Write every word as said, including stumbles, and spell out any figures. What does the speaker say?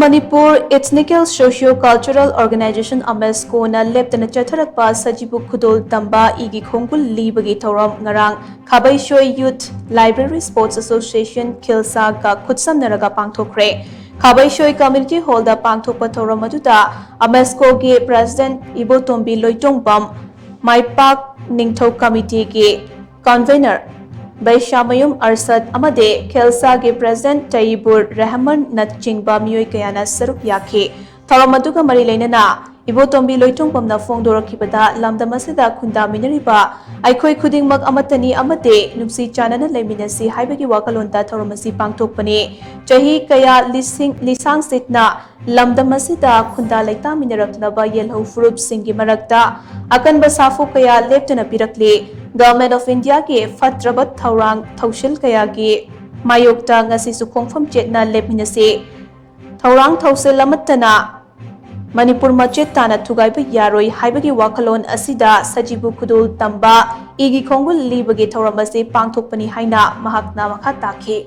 Manipur Ethnical Socio Cultural Organization, ꯑꯃꯦꯁꯀꯣꯅ ꯂꯦꯞꯇꯅ ꯆꯠꯊꯔꯛꯄ ꯁꯖꯤꯕꯨ ꯈꯨꯗꯣꯜ ꯇꯝꯕ ꯏꯒꯤ ꯈꯣꯡꯒꯨꯜ ꯂꯤꯕꯒꯤ ꯊꯧꯔꯝ ꯉꯔꯥꯡ ꯈꯥꯕꯩꯁꯣꯏ Youth Library Sports Association, ꯈꯦꯜꯁꯥꯒ ꯈꯨꯠꯁꯝꯅꯔꯒ ꯄꯥꯡꯊꯣꯛꯈ꯭ꯔꯦ꯫ ꯈꯥꯕꯩꯁꯣꯏ Community Hallꯗ ꯄꯥꯡꯊꯣꯛꯄ ꯊꯧꯔꯝ ꯑꯗꯨꯗ ꯑꯃꯦꯁꯀꯣꯒꯤ President ꯏꯕꯣꯇꯣꯝꯕꯤ ꯂꯣꯏꯇꯣꯡꯕꯝ, ꯃꯥꯏꯄꯥꯛ ꯅꯤꯡꯊꯧ Committeeꯒꯤ Convener ꯕꯩꯁꯥꯃꯌꯨꯝ ꯑꯔꯁꯗ ꯑꯃꯗꯤ ꯈꯦꯜꯁꯥꯒꯤ President ꯇꯌꯤꯕꯨꯔ ꯔꯦꯍꯃꯟꯅꯆꯤꯡꯕ ꯃꯤꯑꯣꯏ ꯀꯌꯥꯅ ꯁꯔꯨꯛ ꯌꯥꯈꯤ꯫ ꯊꯧꯔꯝ ꯑꯗꯨꯒ ꯃꯔꯤ ꯂꯩꯅꯅ ꯏꯕꯣꯇꯣꯝꯕꯤ ꯂꯣꯏꯇꯣꯡꯕꯝꯅ ꯐꯣꯡꯗꯣꯔꯛꯈꯤꯕꯗ, ꯂꯝꯗꯝ ꯑꯁꯤꯗ ꯈꯨꯟꯗꯥꯃꯤꯟꯅꯔꯤꯕ ꯑꯩꯈꯣꯏ ꯈꯨꯗꯤꯡꯃꯛ ꯑꯃꯠꯇꯅꯤ ꯑꯃꯗꯤ ꯅꯨꯡꯁꯤ ꯆꯥꯟꯅꯅ ꯂꯩꯃꯤꯟꯅꯁꯤ ꯍꯥꯏꯕꯒꯤ ꯋꯥꯈꯜꯂꯣꯟꯗ ꯊꯧꯔꯝ ꯑꯁꯤ ꯄꯥꯡꯊꯣꯛꯄꯅꯤ꯫ ꯆꯍꯤ ꯀꯌꯥ ꯂꯤꯁꯤꯡ, ꯂꯤꯁꯥꯡꯁꯤꯠꯅ ꯂꯝꯗꯝ ꯑꯁꯤꯗ ꯈꯨꯟꯗꯥ ꯂꯩꯇꯥꯃꯤꯟꯅꯔꯛꯂꯕ ꯌꯦꯜꯍꯧ ꯐꯨꯔꯨꯞꯁꯤꯡꯒꯤ ꯃꯔꯛꯇ ꯑꯀꯟꯕ ꯁꯥꯐꯨ ꯀꯌꯥ ꯂꯦꯞꯇꯅ ꯄꯤꯔꯛꯂꯤ꯫ Government of Indiaꯒꯤ ꯐꯠꯇ꯭ꯔꯕ ꯊꯧꯔꯥꯡ ꯊꯧꯁꯤꯜ ꯀꯌꯥꯒꯤ ꯃꯥꯌꯣꯛꯇ ꯉꯁꯤꯁꯨ ꯈꯣꯡꯐꯝ ꯆꯦꯠꯅ ꯂꯦꯞꯃꯤꯟꯅꯁꯤ꯫ ꯊꯧꯔꯥꯡ ꯊꯧꯁꯤꯜ ꯑꯃꯠꯇꯅ ꯃꯅꯤꯄꯨꯔ ꯃꯆꯦꯠ ꯇꯥꯅ ꯊꯨꯒꯥꯏꯕ ꯌꯥꯔꯣꯏ ꯍꯥꯏꯕꯒꯤ ꯋꯥꯈꯜꯂꯣꯟ ꯑꯁꯤꯗ ꯁꯖꯤꯕꯨ ꯈꯨꯗꯣꯜ ꯇꯝꯕ ꯏꯒꯤ ꯈꯣꯡꯒꯨꯜ ꯂꯤꯕꯒꯤ ꯊꯧꯔꯝ ꯑꯁꯤ ꯄꯥꯡꯊꯣꯛꯄꯅꯤ ꯍꯥꯏꯅ ꯃꯍꯥꯛꯅ ꯃꯈꯥ ꯇꯥꯈꯤ꯫